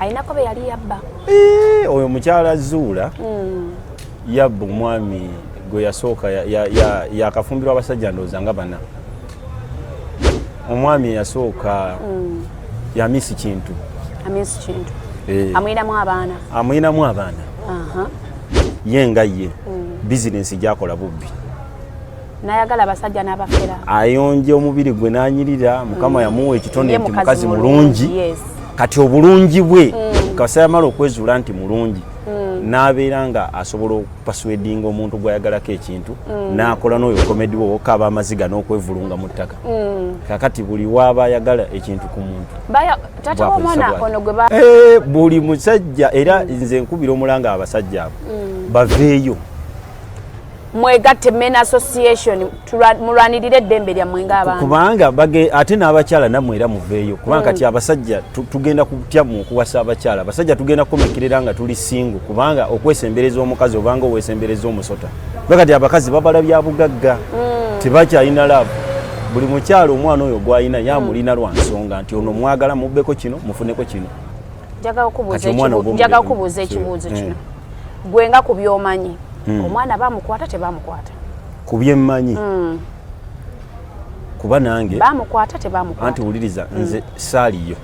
Ayinako be yali yabba. Oyo mukyala Zuula yabba omwami gwe yasooka, yakafumbirwa abasajja ndowooza nga bana. Omwami eyasooka yamisi Kintu. Amisi Kintu. Amuyinamu abaana. Amuyinamu abaana. Ye nga ye bizinensi gyakola bubbi. Nayagala abasajja n'abafera. Ayonja omubiri gwe n'anyirira. Mukama yamuwa ekitone nti mukazi mulungi. Kati obulungi bwe kasa yamala okwezuula nti mulungi, n'abeera nga asobola okupersuadinga omuntu gwayagalako ekintu, n'akola n'oyo comedy wo okaaba amaziga n'okwevulunga mu ttaka. Kakati buli waaba ayagala ekintu ku muntu, taata w'omwana ono gwe buli musajja, era nze nkubira omulanga abasajja abo baveeyo. Mwegatte Men Association, mulwanirire eddembe lyammwe ng'abantu. Kubanga ate n'abakyala nammwe era muveeyo, kubanga kati abasajja tugenda kutya mu okuwasa abakyala. Abasajja tugenda kukomekkerera nga tuli single, kubanga okwesembereza omukazi obanga owesembereza omusota. Kuba kati abakazi babala bya bugagga, tebakyalina love. Buli mukyala omwana oyo gwalina yamulina lwa nsonga nti ono mwagala mubbeko kino, mufuneko kino. Njagala kubuuza ekibuuzo kino. Gwe nga ku byomanyi, omwana bamukwata, tebamukwata? Ku byemmanyi, kuba nange Bamukwata, tebamukwata? Anti wuliriza, nze saaliyo.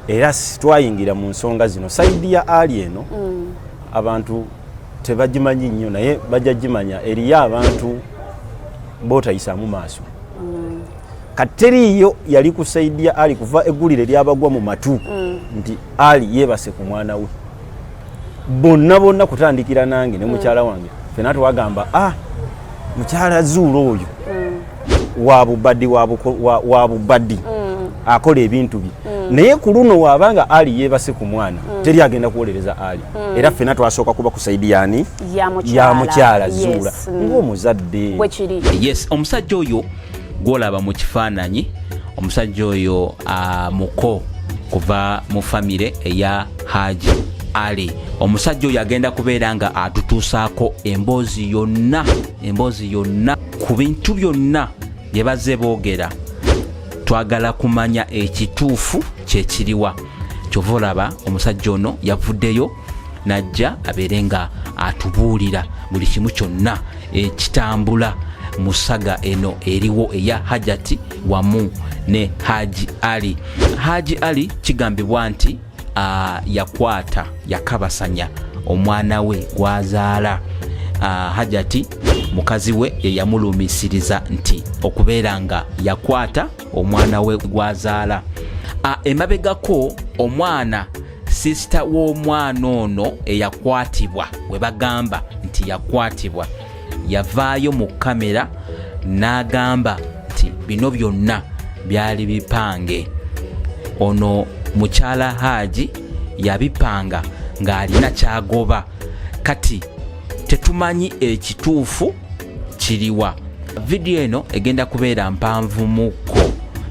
Era twayingira mu nsonga zino. Side ya Ali eno abantu tebagimanyi nnyo, naye bajja gimanya. Eriyo abantu bootayisaamu maaso. Kati teriiyo yali ku side ya Ali kuva eggulire lyabagwa mu matu nti Ali yeebase ku mwana we. Bonna bonna, kutandikira nange ne mukyala wange, fena twagamba, "Ah, mukyala Zuula oyo wa bubadi, wa bubadi, akola ebintu bye." Naye ku luno waabanga Ali yeebase ku mwana, teri agenda kuwolereza Ali. Era ffena twasooka kuba ku side yani? Ya mukyala. Ya mukyala Zuula ng'omuzadde. Bwe kiri. Yes, omusajja oyo gwolaba mu kifaananyi, omusajja oyo muko kuva mu famire eya Haji Ali. Omusajja oyo agenda kubeera nga atutuusaako emboozi yonna, emboozi yonna ku bintu byonna bye bazze boogera. Twagala kumanya ekituufu kyekiriwa. Kyova olaba omusajja ono yavuddeyo najja abeere nga atubuulira buli kimu kyonna ekitambula mu saga eno eriwo eya Hajati wamu ne Haji Ali. Haji Ali kigambibwa nti yakwata, yakabasanya omwana we gwazaala. Hajati mukazi we ye yamulumisiriza nti okubeera nga yakwata omwana we gwazaala. Emabegako omwana, sister w'omwana ono eyakwatibwa, we bagamba nti yakwatibwa, yavaayo mu kamera n'agamba nti bino byonna byali bipange. Ono mukyala Haaji yabipanga ng'alina kyagoba. Kati tetumanyi ekituufu kiriwa. Vidiyo eno egenda kubeera mpanvumuko,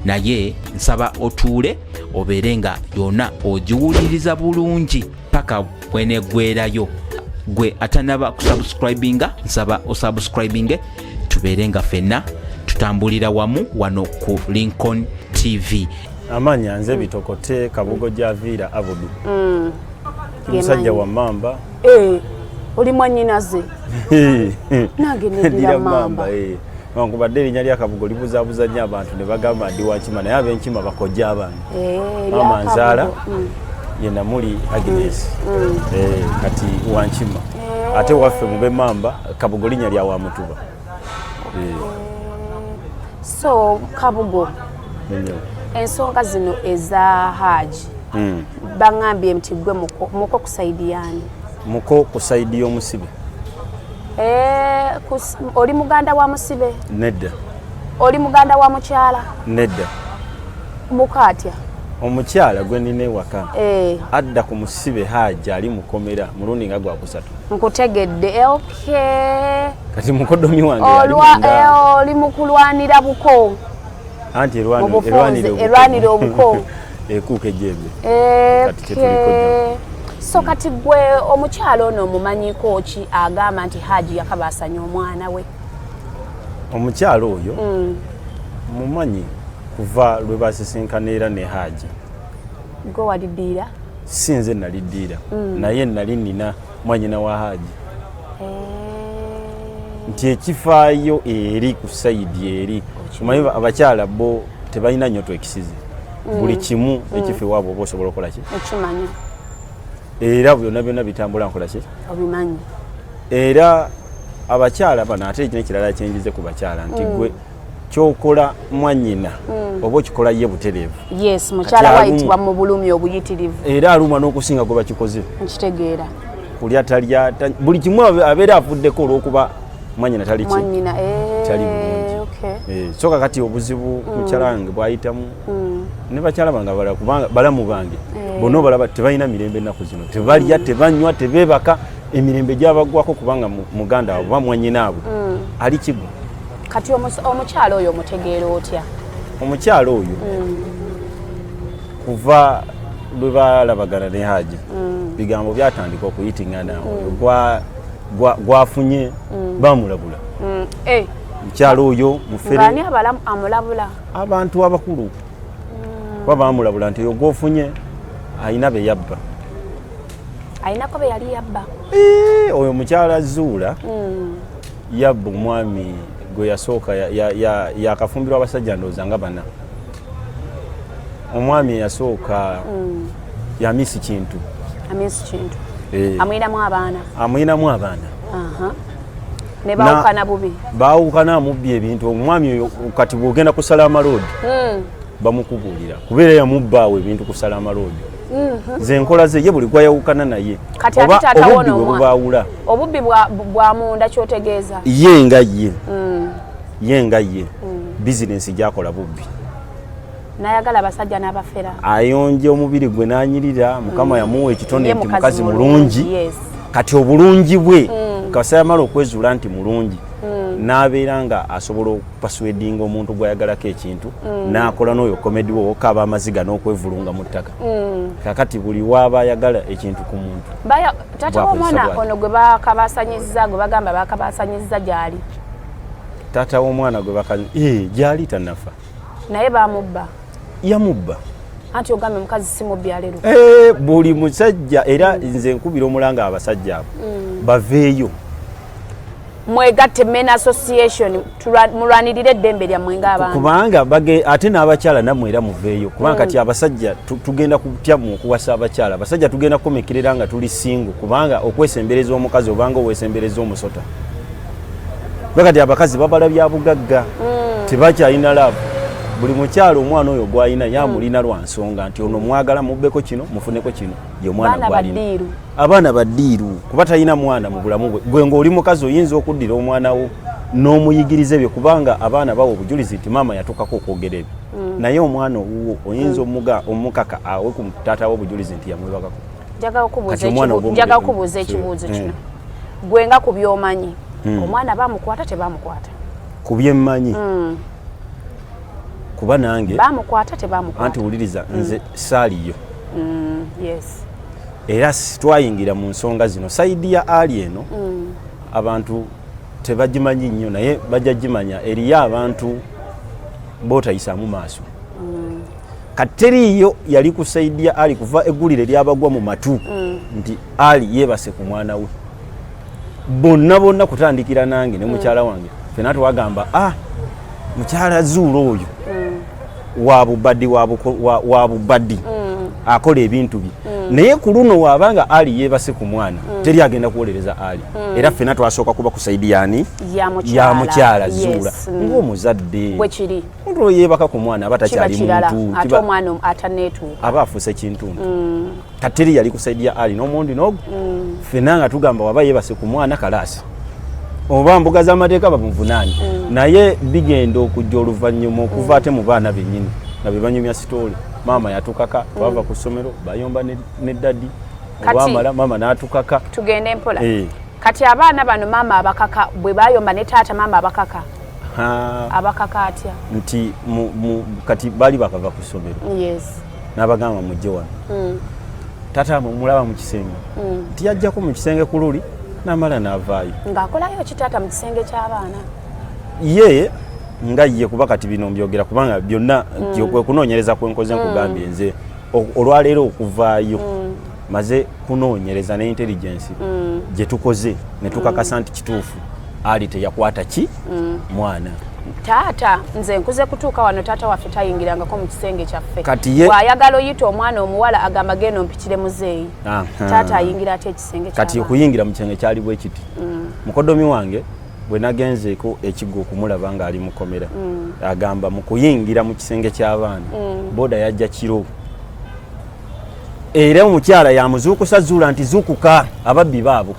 naye nsaba otuule obeere nga yonna ogiwuliriza bulungi paka bweneggwerayo. Gwe atanaba kusubscribinga, nsaba osubscribinge, tubeere nga ffenna tutambulira wamu wano ku Lincoln TV. Amanya nze Bitokote Kabugo Javiira Abudu, musajja wa Mamba. Eh, oli mwanyinaze nange neddira Mamba. Wankubadde erinnya lya Kabugo libuzaabuza nnyo abantu ne bagamba ndi wankima, naye ab'enkima bakojja abange. Maama nzaala ye Namuli Agnes. Kati wankima, ate waffe mube Mamba. Kabugo linnya lya Wamutuba. So Kabugo, ensonga zino eza Haji, baŋŋambye nti gwe muko ku side yani? Muko ku side y'omusibe. Eh, oli muganda wa musibe? Nedda. Oli muganda wa mukyala? Nedda. Muko atya? Omukyala gwe nina ewaka adda ku musibe Haji ali mukomera mulundi nga gwakusatu. Nkutegedde, okay. Kati mukodomi wange yali munda. Oli mukulwanira buko. Anti Mu bufunze, erwanira obuko. Erwanira obuko. Ekuuka ejjembe. Kati kyetuliko nnyo. So kati gwe omukyalo ono omumanyiko ki agamba nti Haji yakabaasanya omwana we? Omukyalo oyo mumanyi kuva lwe basisinkana era ne Haji. Gwe waliddiira? Si nze naliddiira, naye nali nina mwanyina wa Haji nti ekifaayo eri ku side eri, omanyi abakyala bo tebalina nnyo twekisize buli kimu ekifa ewaabwe, oba osobola okukola ki? Okimanya. Era byonna byonna bitambula nkola ki? Obimanyi. Era abakyala bano, ate ekino ekirala kyenjize ku bakyala nti gwe kyokola mwanyina oba okikola ye butereevu. Yes, mukyala wayitibwa mu bulumi obuyitirivu. Era alumwa n'okusinga gwe bakikoze. Nkitegeera. Kulya talya, buli kimu abeera avuddeko olw'okuba mwanyina tali ki? Mwanyina. Tali bulungi. So kakati obuzibu mukyala wange bwayitamu ne bakyala bange abalala, kubanga balamu bange bonna obalaba tebalina mirembe ennaku zino, tebalya, tebanywa, tebeebaka, emirembe gyabagwako kubanga muganda waabwe oba mwanyinaabwe ali kigwa. Kati omukyala oyo omutegeera otya? Omukyala oyo kuva lwe balabagana ne Haji, bigambo byatandika okuyitingana gwafunye bamulabula. Mukyala oyo mufere. Ng'ani amulabula? Abantu abakulu, kuba bamulabula nti oyo gwofunye ayina be yabba. Ayinako be yali yabba? Oyo mukyala Zuula yabba omwami gwe yasooka, yakafumbirwa abasajja ndowooza nga bana. Omwami eyasooka yamisi Kintu. Amisi Kintu? Amuyinamu abaana? Amuyinamu abaana. Ne baawukana bubi? Baawukana, amubbye ebintu omwami oyo. Kati bw'ogenda ku Salama Road, bamukubuulira kubeera yamubba awo ebintu ku Salama Road. Ze enkola ze ye, buli gwayawukana naye Kati ate oba taata obubbi wono bwe bubaawula. Obubbi bwa munda kyotegeeza? Ye nga ye, ye nga ye, bizinensi gyakola bubbi. Nayagala abasajja n'abafera. Ayonja omubiri gwe n'anyirira, Mukama yamuwa ekitone Ye nti mukazi mulungi. Kati obulungi bwe kasa yamala okwezuula nti mulungi, n'abeera nga asobola okupersuadinga omuntu gwayagalako ekintu, n'akola n'oyo comedy we okaaba amaziga n'okwevulunga mu ttaka. Kakati buli waaba ayagala ekintu ku muntu, Taata bwakozesa w'omwana bw'ati. Ono gwe bakabasanyiza, gwe bagamba bakabasanyiza, gyali? Taata w'omwana gwe baka, gyali, tanafa. Naye bamubba? Yamubba. Anti ogambye omukazi si mubbi aleero. Buli musajja, era nze nkubira omulanga abasajja abo baveeyo. Mwegatte Men Association, mulwanirire eddembe lyammwe ng'abantu. Kubanga ate n'abakyala nammwe era muveeyo, kubanga kati abasajja tugenda kutya mu okuwasa abakyala. Abasajja tugenda kukomekerera nga tuli single, kubanga okwesembereza omukazi obanga owesembereza omusota. Kuba kati abakazi babala bya bugagga, tebakyalina love. Buli mukyala omwana oyo gwalina yamulina lwa nsonga nti ono mwagala mubbeko kino, mufuneko kino, ye omwana Baana gwalina. Baddiiru. Abaana baddiiru, kuba talina mwana mu bulamu bwe. Gwe ng'oli mukazi oyinza okuddira omwana wo n'omuyigiriza ebyo, kubanga abaana bawa obujulizi nti maama yatuukako okwogera ebyo, naye omwana owuwo oyinza omukaka awe ku taata we obujulizi nti yamwebakako? Njagala okubuuza Kati omwana njagala okubuuza ekibuuzo kino. Gwe nga ku byomanyi, omwana bamukwata, tebamukwata? Ku byemmanyi, kuba nange Bamukwata, tebamukwata? Anti wuliriza, nze saaliyo. Era twayingira mu nsonga zino. Side ya Ali eno abantu tebagimanyi nnyo, naye bajja gimanya. Eriyo abantu bootayisaamu maaso. Kati teriiyo yali ku side ya Ali kuva eggulire lyabagwa mu matu nti Ali yeebase ku mwana we. Bonna bonna, kutandikira nange ne mukyala wange, fena twagamba, ah, mukyala Zuula oyo wa bubadi, wa bubadi, akola ebintu bye. Naye ku luno waabanga Ali yeebase ku mwana, teri agenda kuwolereza Ali. Era ffena twasooka kuba ku side yani? Ya mukyala. Ya mukyala Zuula. Ng'omuzadde, Bwe kiri. Omuntu oyo yeebaka ku mwana aba Kiba takyali kirala. muntu. Ate omwana ataneetuuka. Aba afuuse kintuntu. Kati teri yali ku side ya Ali n'omundi n'ogwo. Ffenna nga tugamba waba yeebase ku mwana, kalaasi, oba mbuga z'amateeka bamuvunaani. Naye bigenda okujja oluvannyuma okuva ate mu baana bennyini nga be banyumya story: maama yatukaka, twava ku ssomero, bayomba ne daddy, olwamala maama n'atukaka. Tugende mpola. Kati abaana bano maama abakaka, bwe bayomba ne taata, maama abakaka? Abakaka atya? Nti kati baali bakava ku ssomero, n'abagamba, "Mujje wano." Taata mulaba mu kisenge, nti yajjako mu kisenge ku luli n'amala n'avaayo. Ng'akolayo ki taata mu kisenge ky'abaana? Ye nga ye, kuba kati bino mbyogera kubanga byonna kwe kunoonyereza kwenkoze. Nkugambye nze Olwaleero okuvaayo maze kunoonyereza ne intelligence gye tukoze ne tukakasa nti kituufu Ali teyakwata ki mwana. Taata, nze nkuze kutuuka wano, taata waffe tayingirangako mu kisenge kyaffe. Kati ye- Bw'ayagala oyita omwana omuwala agamba, "Genda ompitire muzeeyi." Taata ayingira ate ekisenge Kati ky'abaana? Okuyingira mu kisenge kyali bwe kiti. Mukodomi wange bwe nagenzeeko ekigo okumulaba ng'ali mukomera, agamba mu kuyingira mu kisenge ky'abaana, boda yajja kiro, era omukyala yamuzuukusa, "Zuula," nti, "Zuukuka, ababbi baabo."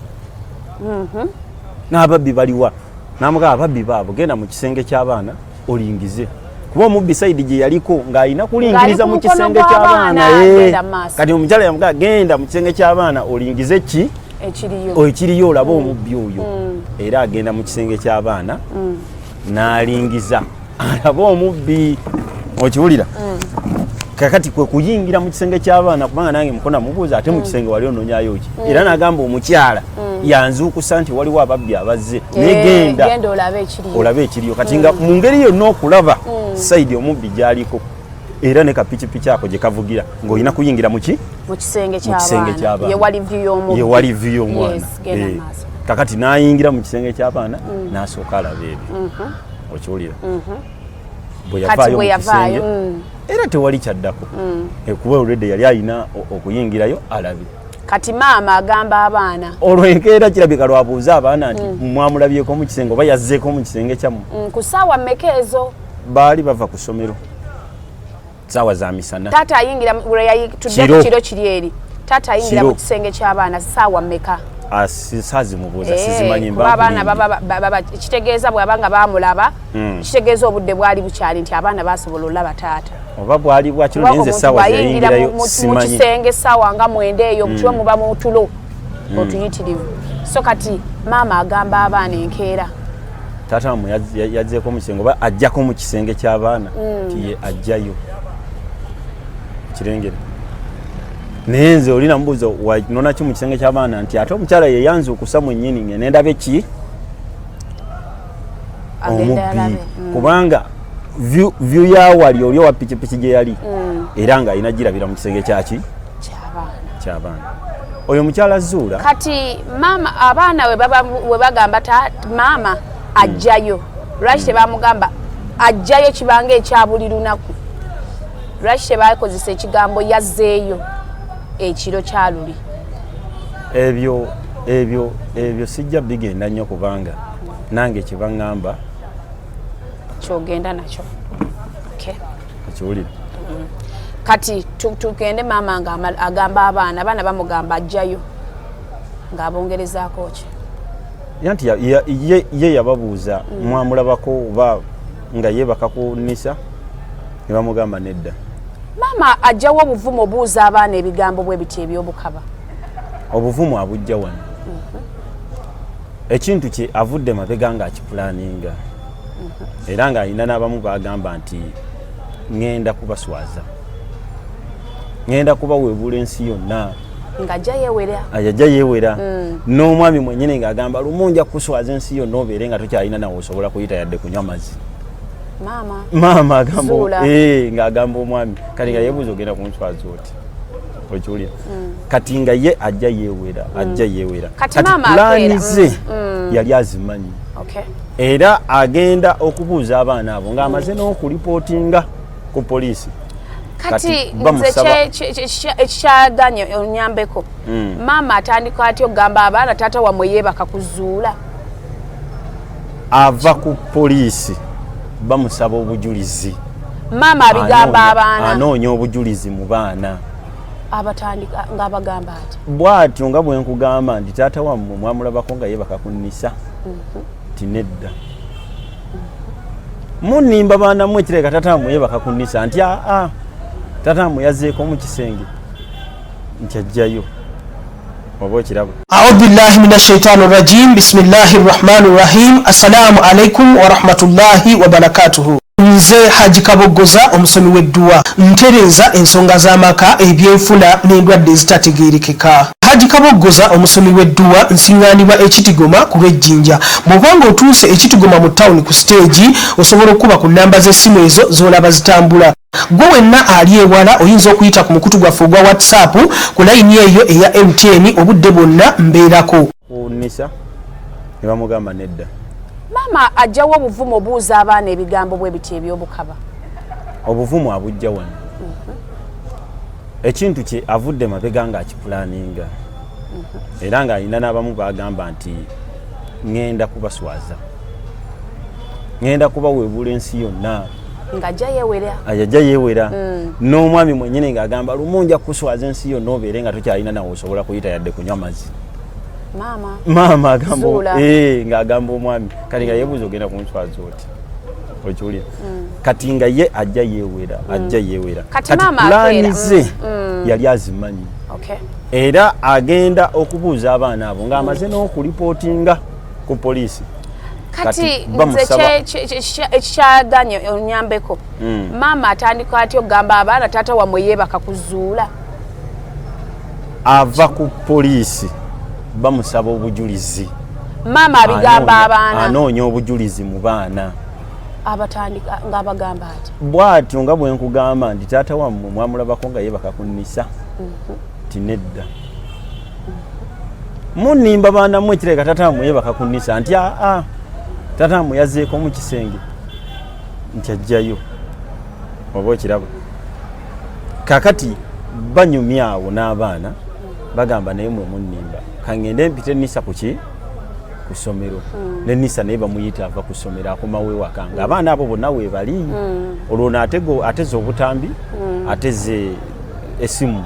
N'ababbi baliwa? Namugamba, "Ababbi baabo, genda mu kisenge ky'abaana olingize," kuba omubbi side gye yaliko ng'alina kulingiriza Ng'ali ku mu mukono kisenge gw'abaana, ky'abaana. Genda mu maaso. Kati omukyala yamugamba, "Genda mu kisenge ky'abaana olingize ki Ekiriyo. Ekiriyo, olabe omubbi oyo." Era agenda mu kisenge ky'abaana n'alingiza alabe omubbi. Okiwulira? Kakati kwe kuyingira mu kisenge ky'abaana, kubanga nange mukona mubuuza, "Ate mu kisenge wali ononyayo ki?" Era n'agamba, "Omukyala yanzuukusa nti waliwo ababbi abazze, naye genda Genda olabe ekiriyo. Olabe ekiriyo." Kati nga mu ngeri yonna okulaba side omubbi gy'aliko era ne kapikipiki ako gye kavugira, ng'olina kuyingira muki? Mu kisenge Mu kisenge ky'abaana. ky'abaana. Ye wali view y'omubbi. Ye wali view y'omwana. Yes, genda maaso. Kakati n'ayingira mu kisenge ky'abaana n'asooka alaba ebyo. Okiwulira? Bwe Kati yavaayo bwe mu yavaayo, kisenge, era tewali kyaddako. Kuba already yali alina okuyingirayo alabe. Kati maama agamba abaana? Olwo enkeera kirabika lwabuuza abaana nti, "Mwamulabyeko mu kisenge oba yazzeeko mu kisenge kyammwe?" Ku ssaawa mmeka ezo? Baali bava ku ssomero, saawa za misana. Taata ayingira lwe tudde Kiro. ku kiro kiri eri, taata ayingira Kiro. mu kisenge ky'abaana ssaawa mmeka? Ah, saazimubuuza, sizimanyi. Kuba abaana kitegeeza bw'aba nga baamulaba, kitegeeza obudde bwali bukyali nti abaana basobola olaba taata. Oba bwali bwakiro, Kuba naye nze omuntu essaawa bw'ayingira zeyayingirayo mu simanyi. kisenge essaawa nga 9 eyo, kiba muba mu tulo otuyitirivu. So kati maama agamba abaana enkeera? Taata wammwe yazzeeko mu kisenge oba ajjako mu kisenge ky'abaana? Ti ye ajjayo kirengere. Naye nze oli namubuuza, "Wanona ki mu kisenge ky'abaana?" Nti, "Ate omukyala ye yanzuukusa mwennyini nge nendabe ki Agenda omubbi." alabe. Kubanga view yawali oli owa pikipiki gye yali, era ng'alina girabira mu kisenge kyaki? Ky'abaana. Ky'abaana. Oyo mukyala Zuula. Kati maama abaana we bagamba maama ajjayo, lwaki tebamugamba ajjayo kibanga ekya buli lunaku? Lwaki tebakozesa ekigambo yazzeeyo ekiro kya luli? Ebyo sijja bigenda nnyo, kubanga nange kyebaŋŋamba Kyogenda nakyo, okay. Ekiwulire. Kati tugende, maama nga agamba abaana, abaana bamugamba ajjayo, ng'abongerezaako ki? Era nti ye yababuuza, "Mwamulabako oba nga yeebaka ku nisa?" Ne bamugamba nedda. Maama ajjawo obuvumu obuuza abaana ebigambo bwe biti ebyobukaba? Obuvumu abujja wano. Ekintu kye avudde mabega ng'akipulaninga, era ng'alina n'abamu bagamba nti, "Ŋŋenda kubaswaza, ŋŋenda kubaweebuula ensi yonna." Ng'ajja yeewera. Ajja yeewera n'omwami mwennyini ng'agamba, "Lumu nja kukuswaza ensi yonna, obeere nga tokyalina nawe osobola kuyita yadde kunywa mazzi." Maama. Maama agamba. Zuula. Ng'agamba omwami. Kati nga yeebuuza, "Ogenda kunswaza oti?" Okiwulira? Kati nga ye ajja yeewera, ajja yeewera. Kati maama Pulaani akeera. ze yali azimanyi. Era agenda okubuuza abaana abo ng'amaze n'okulipootinga ku poliisi. Kati Kati nze bamusaba- ekikyaganye onyambeko, maama atandika atya okugamba abaana taata wammwe yeebaka kuzuula? Ava ku poliisi, bamusaba obujulizi. Maama abigamba abaana? Anoonya obujulizi mu baana. Abatandika ng'abagamba ati? Bw'atyo nga bwe nkugamba nti, "Taata wammwe mwamulabako nga yeebaka ku nnisa?" Ti nedda. "Munimba baana mmwe, kirabika taata wammwe yeebaka ku nnisa." Nti, "Aa, taata wammwe yazzeeko mu kisenge?" Nti, "Ajjayo." Oba okiraba? أعوذ بالله من الشيطان الرجيم، بسم الله الرحمن الرحيم. السلام عليكم ورحمة الله وبركاته. Nze Haji Kaboggoza, omusomi w'edduwa, ntereeza ensonga z'amaka, ebyenfuna n'endwadde ezitategeerekeka. Haji Kaboggoza, omusomi w'edduwa, nsiŋŋaanibwa Ekitigoma ku lw'Ejjinja. Bw'oba ng'otuuse Ekitigoma mu tawuni ku siteegi, osobola okuba ku nnamba z'essimu ezo z'olaba zitambula. Gwe wenna ali ewala oyinza okuyita ku mukutu gwaffe ogwa WhatsApp ku layini eyo eya MTN obudde bwonna mbeerako. Nisa ne bamugamba nedda. Maama ajjawo obuvumu obuuza abaana ebigambo bwe biti eby'obukaba. Obuvumu abujja wano. Ekintu kye avudde mabega ng'akipulaninga era ng'alina n'abamu bagamba nti ŋŋenda kubaswaza, ŋŋenda kubaweebuula ensi yonna. Ng'ajja yeewera. Ajja yeewera. N'omwami mwennyini ng'agamba lumu nja kukuswaza ensi yonna obeere nga tokyalina nawe osobola kuyita yadde kunywa mazzi. Maama. Maama agamba ng'agamba omwami kati nga yeebuuza ogenda kunswaza oti, okiwulira? Kati nga ye ajja yeewera, ajja yeewera. Kati pulaani ze yali azimanyi. Era agenda okubuuza abaana abo ng'amaze n'okulipootinga ku poliisi. Kati nze ekikyaganye onyambeko, maama atandika atya okugamba abaana taata wammwe yeebaka kuzuula? Ava ku poliisi bamusaba obujulizi. Maama abigamba abaana. Anoonya obujulizi mu baana. Abatandika ng'abagamba ati bw'atyo nga bwe nkugamba nti taata wammwe mwamulabako nga yeebaka ku Nisa? Ti nedda. Munimba baana mmwe, kirabika taata wammwe yeebaka ku Nisa. Nti aa, taata wammwe yazzeeko mu kisenge nti ajjayo oba okiraba. Kakati banyumya awo n'abaana bagamba naye mwe munnimba, kangende mpite Nisa ku ki ku ssomero. Ne Nisa naye bamuyita ava ku ssomero akomawo ewaka nga abaana abo bonna weebali. Olwo ono ateze obutambi, ateze esimu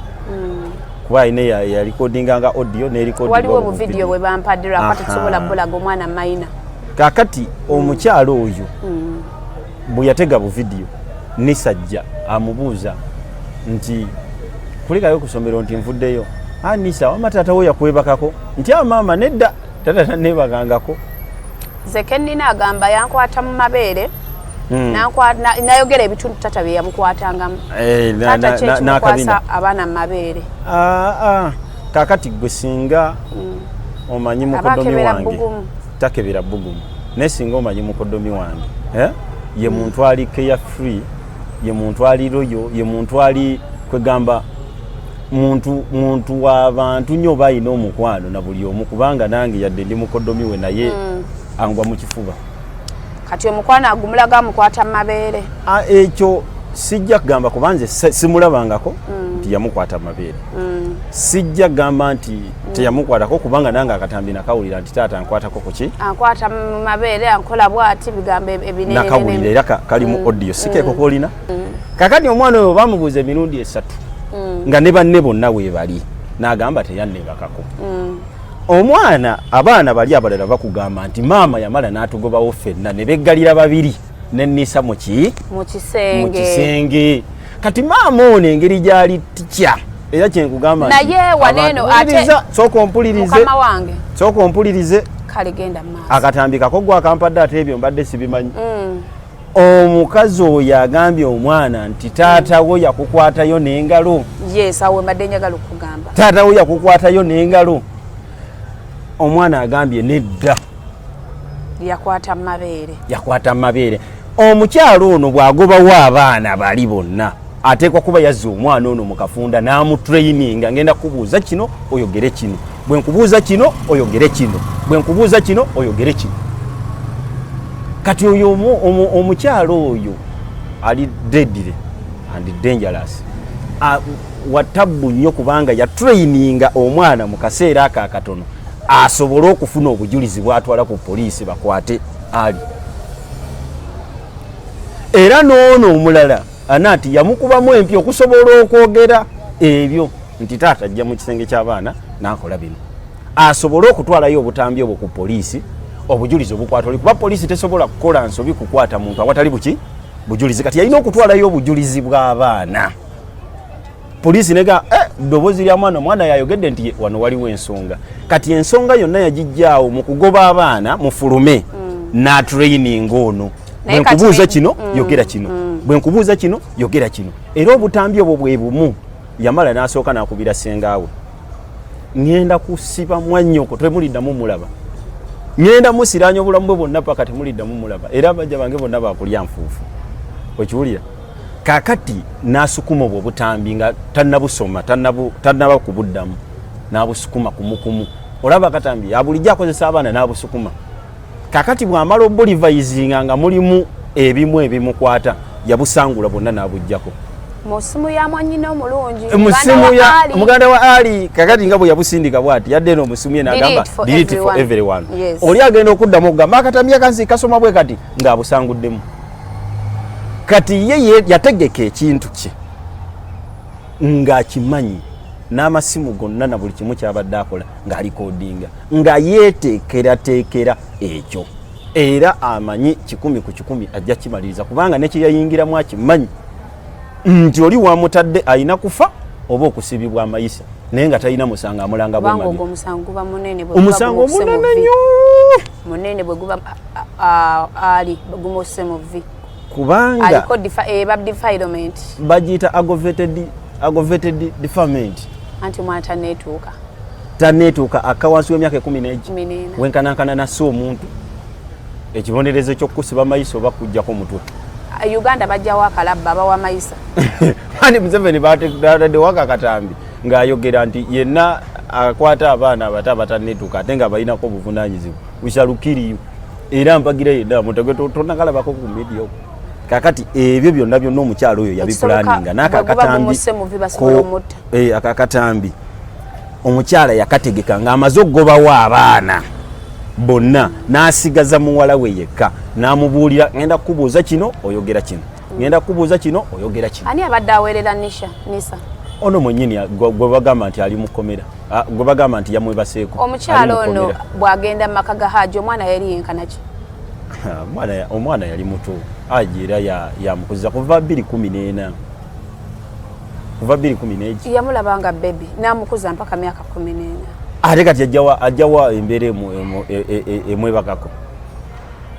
kuba alina yalikodinganga audio. Waliwo obuvidiyo bwe bampadde, lwakwa tetusobola bulaga omwana mayina. Kakati omukyalo oyo bwe yatega buvidiyo, Nisa ajja amubuuza nti kulikayo ku ssomero nti nvuddeyo. A Nisa, wama taata wo yakwebakako? Nti a maama nedda, taata tanneebakangako. Nze kennina agamba yankwata mu mabeere. Nayogera ebitundu tata bye yamukwatangamu. Taata kyekimukwasa abaana mu mabeere? Kakati gwe singa omanyi mukodomi wange takebera bugumu, naye singa omanyi mukodomi wange, eh? Ye muntu ali care free, ye muntu ali loyal, ye muntu ali kwegamba muntu w'abantu nnyo oba alina omukwano na buli omu, kubanga nange yadde ndi mukodomi we naye angwa mu kifuba. Kati omukwano agumulaga amukwata mu mabeere? Ekyo sijja kugamba kuba nze simulabangako nti yamukwata mu mabeere. Sijja kugamba nti teyamukwatako kubanga nange akatambi nakawulira nti taata nkwatako kuki. Ankwata mu mabeere, ankola bwati, bigambo ebinene. Nakawulira era kali mu audio, si keeko kolina. Kakati omwana oyo bamubuuza emirundi 3 nga ne banne bonna weebali, n'agamba teyanneebakako. Omwana abaana bali abalala bakugamba nti maama yamala n'atugobawo ffenna ne beggalira babiri ne Nisa mu ki? Mu kisenge. Mu kisenge. Kati maama ono engeri gyali tikya era kyenkugamba. Naye waneeno ate sooka ompulirize. Mukama wange. Sooka ompulirize. Kale, genda mu maaso. Akatambi kako gwe akampadde, ate ebyo mbadde sibimanyi. Omukazi oyo agambye omwana nti taata wo yakukwatayo n'engalo. Yes, awo mbadde njagala okugamba. Taata wo yakukwatayo n'engalo? Omwana agambye nedda. Yakwata mu mabeere. Yakwata mu mabeere. Omukyalo ono bw'agobawo abaana bali bonna, ateekwa kuba yazza omwana ono mu kafunda n'amutraininga: ngenda kubuuza kino, oyogere kino, bwe nkubuuza kino, oyogere kino, bwe nkubuuza kino, oyogere kino. Kati oyo omukyalo oyo ali deadly and dangerous, watabbu nnyo, kubanga yatraininga omwana mu kaseera ako akatono asobole okufuna obujulizi bwatwala ku poliisi bakwate ali. Era n'ono omulala ana nti yamukubamu empi okusobola okwogera ebyo nti taata ajja mu kisenge ky'abaana n'akola bino, asobole okutwalayo obutambi obwo ku poliisi, obujulizi obukwata oli, kuba poliisi tesobola kukola nsobi kukwata muntu awatali buki bujulizi. Kati yalina okutwalayo obujulizi bw'abaana, poliisi nega ddoboozi lya mwana, omwana yayogedde nti wano waliwo ensonga. Kati ensonga yonna yagijjaawo mu kugoba abaana mufulume n'atraining ono: Naye bwe kati nkubuuza kino, yogera kino, bwe nkubuuza kino, yogera kino. Era obutambi obwo bwe bumu yamala n'asooka n'akubira sengaawe: ŋŋenda kusiba mwannyoko, temuliddamu mulaba, ŋŋenda musiraanya obulamu bwe bwonna paka temuliddamu mulaba, era abajja bange bonna bakulya nfuufu. Okiwulira? Kakati n'asukuma obwo obutambi nga tannabusoma, tannaba kubuddamu, n'abusukuma kumukumu. Olaba akatambi abulijjo akozesa abaana, n'abusukuma. Kakati bw'amala obulivayizinga nga mulimu ebimu ebimukwata, yabusangula bwonna n'abuggyako mu simu ya mwanyina omulungi. Mu simu ya muganda wa Ali. Kakati nga bwe yabusindika bwati, yadde eno mu simu ye n'agamba, "Delete for everyone." Oli agenda okuddamu okugamba akatambi akansi kasoma bwe kati ng'abusanguddemu. Kati ye yategeka ekintu kye ng'akimanyi, n'amasimu gonna na buli kimu kyabadde akola ng'alikodinga, nga yeeteekerateekera ekyo, era amanyi 100% ajja kimaliriza, kubanga nekyeyayingiramu akimanyi nti oli wamutadde alina kufa oba okusibibwa amayisa, naye nga talina musango, amulanga. Omusango munene nnyo. Munene bwe guba ali gumuse mu vi. Kubanga defilement. Bagiyita aggravated defilement. Anti omwana taneetuuka. Taneetuuka, akka wansi w'emyaka 11. Wenkanankana nassa omuntu, ekibonerezo ky'okukusiba mayisa oba kujjako mutwe. Uganda bajjawo akalabba, abawa mayisa. Ani Museveni bataddewo akatambi ng'ayogera nti yenna akwata abaana abato abataneetuuka ate nga balinako obuvunanyizibwa, we shall kill you. Era mpagira yenna mutege tonakalabako ku media okwo. Kakati ebyo byonna byonna omukyalo oyo yabipulaninga n'akakatambi. Akakatambi omukyala yakategeka ng'amaze okugobawo abaana bonna, n'asigaza muwala we yekka, n'amubuulira, "Ngenda kukubuuza kino, oyogera kino. Ngenda kukubuuza kino, oyogera kino." Ani abadde aweerera Nisha, Nisa? Ono mwennyini gwe bagamba nti ali mukomera, gwe bagamba nti yamwebaseeko. Omukyala ono bw'agenda mu maka ga Haji, omwana yali yenkanaki? Omwana yali muto. Haji era yamukuziza kuva 214, kuva 214. Yamulaba nga baby n'amukuza mpaka myaka 14. Ate kati ajjawa embeera emwebakako?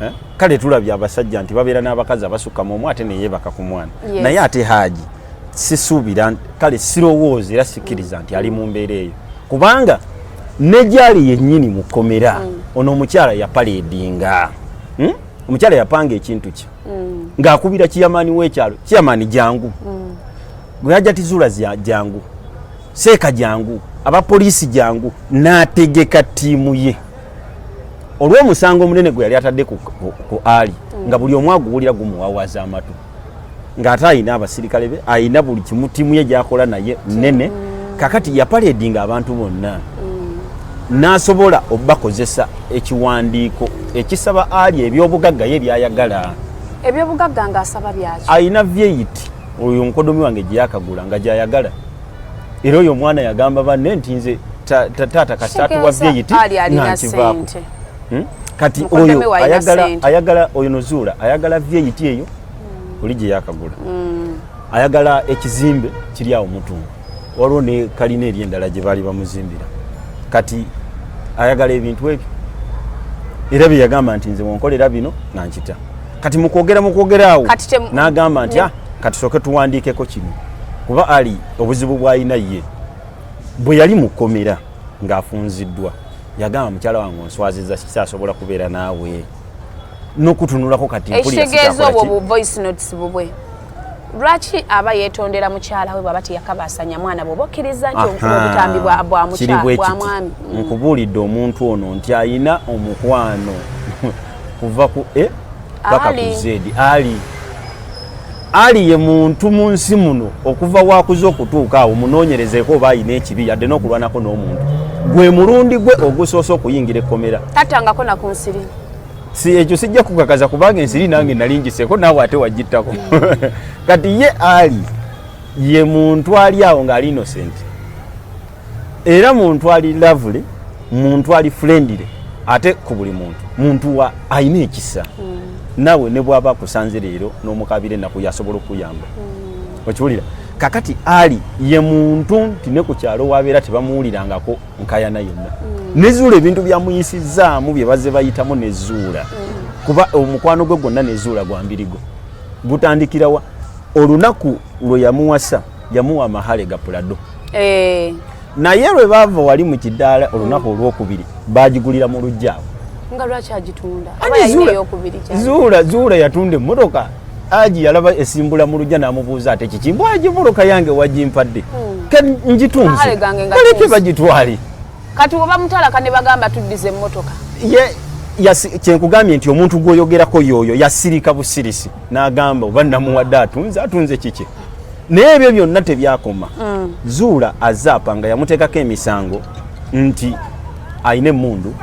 Eh? Kale tulabye abasajja nti babeera n'abakazi abasukka mu omu, ate neyeebaka ku mwana. Naye ate Haaji sisuubira, kale sirowooza era sikkiriza nti ali mu mbeera eyo, kubanga negyali yennyini mu kkomera. Ono omukyala yapaledinga, Omukyala yapanga ekintu kye ng'akubira chairman w'ekyalo, "Chairman jangu, gwe Hajati Zuula jangu, seeka jangu, abapoliisi jangu," n'ategeka ttiimu ye olw'omusango omunene gwe yali atadde ku Ali, nga buli omu aguwulira gumuwawaza amatu, ng'ate ayina abasirikale be, ayina buli kimu, ttiimu ye gyakola naye nene. Kakati yapaledinga abantu bonna n'asobola obakozesa ekiwandiiko ekisaba Ali ebyobugagga ye byayagala. Ebyobugagga ng'asaba byaki? Ayina V8 oyo nkodomi wange gyeyakagula nga gyayagala, era oyo omwana yagamba banne nti, "Nze taata kasita atuwa V8 Ali alina nga nkivaako." sente. Kati Mukoddomi oyo we alina ayagala ssente. Ayagala oyo nozuula ayagala V8 eyo oli gye yakagula, ayagala ekizimbe kiri awo Mutungo, waliwo ne kalina eri endala gye baali bamuzimbira. Kati ayagala ebintu ebyo, era bye yagamba nti, "Nze wonkolera bino nga nkita." Kati mukwogera awo Kati n'agamba nti, "Ah, kati sooke tuwandiikeko kino," kuba Ali obuzibu bw'alina ye bwe yali mu kkomera ng'afunziddwa, yagamba, "Mukyala wange onswaziza, sikyasobola kubeera naawe n'okutunulako kati mpulira Ekitegeeza sikyakola obwo ki." bu voice notes bubwe, lwaki aba yeetondera mukyala we bwaba teyakabaasanya mwana, bw'oba okkiriza nti obutambi bwa Kiri bwe bwa kiti. mwami? Nkubuulidde omuntu ono nti ayina omukwano kuva ku e paka ku Ali. Z. Ali, Ali ye muntu mu nsi muno okuva wakuze okutuuka awo, munoonyerezeeko oba ayina ekibi yadde n'okulwanako n'omuntu. Gwe mulundi gwe ogusoose okuyingira ekkomera. Tattangako na ku nsiri. Si ekyo sijja kukakaza, kubanga ensiri nange nali ngiseeko, naawe ate wagittako. Kati ye Ali ye muntu ali awo ng'ali innocent, era muntu ali lovely, muntu ali friendly, ate ku buli muntu, muntu wa alina ekisa. Naawe ne bw'aba akusanze leero n'omukabira ennaku, yasobola okuyamba. Okiwulira? Kakati Ali ye muntu nti ne ku kyalo wabeera tebamuwulirangako nkayana yonna. Nezuula ebintu byamuyisizaamu bye bazze bayitamu nezuula, kuba omukwano gwe gwonna nezuula gwa mbirigo. Gutandikirawa? Olunaku lwe yamuwasa, yamuwa amahale ga Prado. Naye lwe baava wali mu kidaala olunaku olwokubiri, bagigulira mu lujja awo. Nga lwaki agitunda? Anti Oba yalina Zuula- eyokubiri kyali. Zuula yatunda emmotoka. Aji yalaba esimbula mu lujja n'amubuuza ate kiki, mbw agibuluka yange wagimpadde ngitunze, Akale gange nga baleke tunze. Bagitwale. Kati oba mutalaka ne bagamba tuddize emmotoka. Ye kyenkugambye nti omuntu gwoyogerako yoyo yasirika busirisi n'agamba oba namuwadde atunze, atunze kiki? Naye ebyo byonna tebyakoma. Zuula azaapa nga yamuteekako emisango nti ayina emmundu,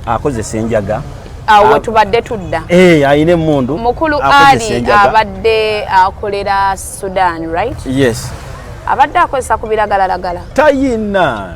akozesa enjaga. Awo we tubadde tudda. Eh, ayina emmundu, Mukulu akozesa Ali enjaga. abadde akolera Sudan, right? Yes. Abadde akozesa ku biragalalagala? Tayina.